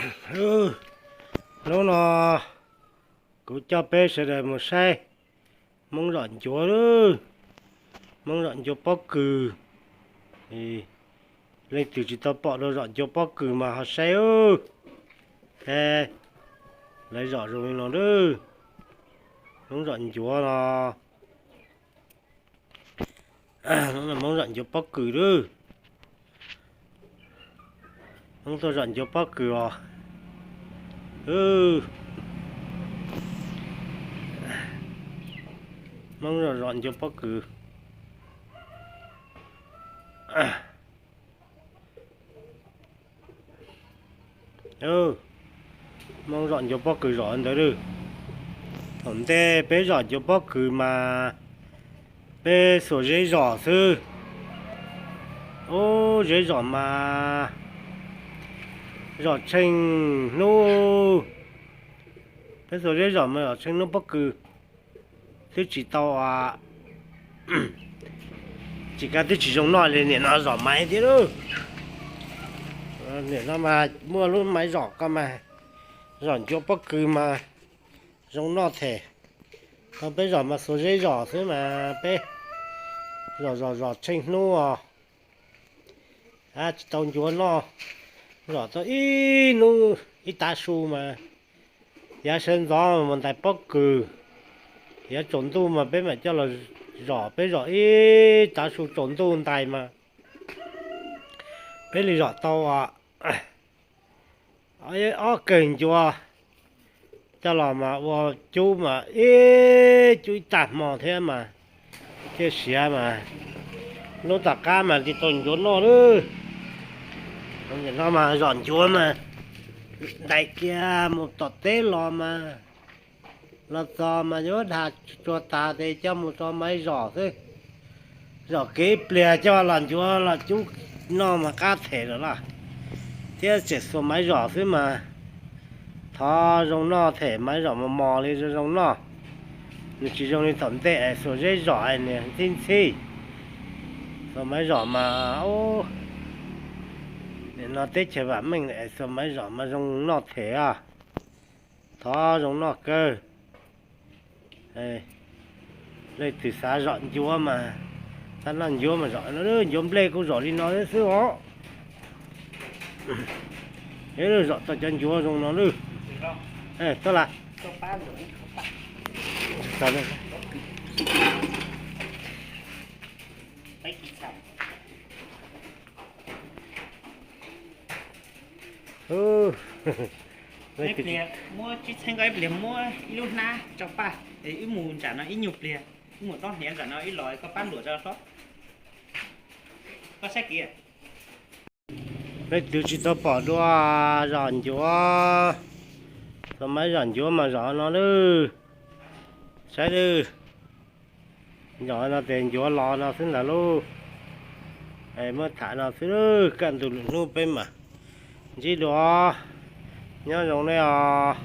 Hnub no kuv coj peb sawv daws mus saib Hmoob zom ncuav lawm. Hmoob zom ncuav pob kws. Leej twg tsis tau pom dua zom ncuav pob kws mas ho saib, es lawv zom zoo li no lawm. Hmoob zom ncuav no, Hmoob zom ncuav pob kws lawm. Hmoob tuaj zom ncuav pob kws os. Hmoob zom ncuav pob kws. Hmoob zom ncuav pob kws zom ntawd lawm. Thaum ntej peb zom ncuav pob kws mas peb xuas zeb zom xwb. Ub, zeb zom mas zom tsheej hnub. Peb xuas zeb zom mas zom tsheej hnub pob kws twb tsis tau, tsis kav twb tsis zoo noj li. Nim no zom maiv thiab lawm. Nim no mas muaj lub maiv zom ko mas zom ncuav pob kws mas zoo noj thiab. Thaum peb zom mas xuas zeb zom xwb mas peb zom zom zom tsheej hnub os. Tsis tau ncuav noj, zom tau ib hnub ib tav su mas yav sawv ntxov mus ntais pob kws, yav tsaus ntuj mas peb mam coj los zom. Peb zom ib tav su tsaus ntuj ntais mas peb li zom tau ob kawg ncuav coj los mas ua cub mas ib cub ib tag hmo thiab mas thiaj siav mas lub tom qab mas tsis tau ncuav noj lawm. Nim no mas zom ncuav mas ntais kiag mus tom teb los mas, los txog mas yuav dhau tsuag tas ces coj mus rau maiv zom xwb. Zom kev pliag coj los ncuav los cub noj mas qab them lawm los, thiab tseem xuas maiv zom xwb mas thov zoo noj them. Maiv zom mos mos li zoo zoo noj, nws tsis zoo li thaum ntej es xuas zeb zom es nws ntxhib ntxhib. Xuas maiv zom mas, nim no teb chaws vam meej es xuas maiv zom mas zoo noj them os. Thov zoo noj kawg. Leej twg xav zom ncuav mas, xav noj ncuav mas zom, ncuav nplej kuj zom li no xwb os. Zom tau cov ncuav zoo no lawm. Tau las. Ib pliag muab tsis txheeb koj, ib pliag muab ib lub hnab tso paj, wb mus nram no ib nyuag pliag, wb mus tob hniav nram no ib los koj pab luam tso hlob. Koj saib kiag. Leej twg tsis tau pom dua zom ncuav, tau maiv zom ncuav mas zom no lawm. Saib lawm. Zom no ces ncuav los no xwb ntag lauj. Muab tham no xwb, kaj ntug lwm hnub peb mam ntsib dua. Nyob zoo nej os.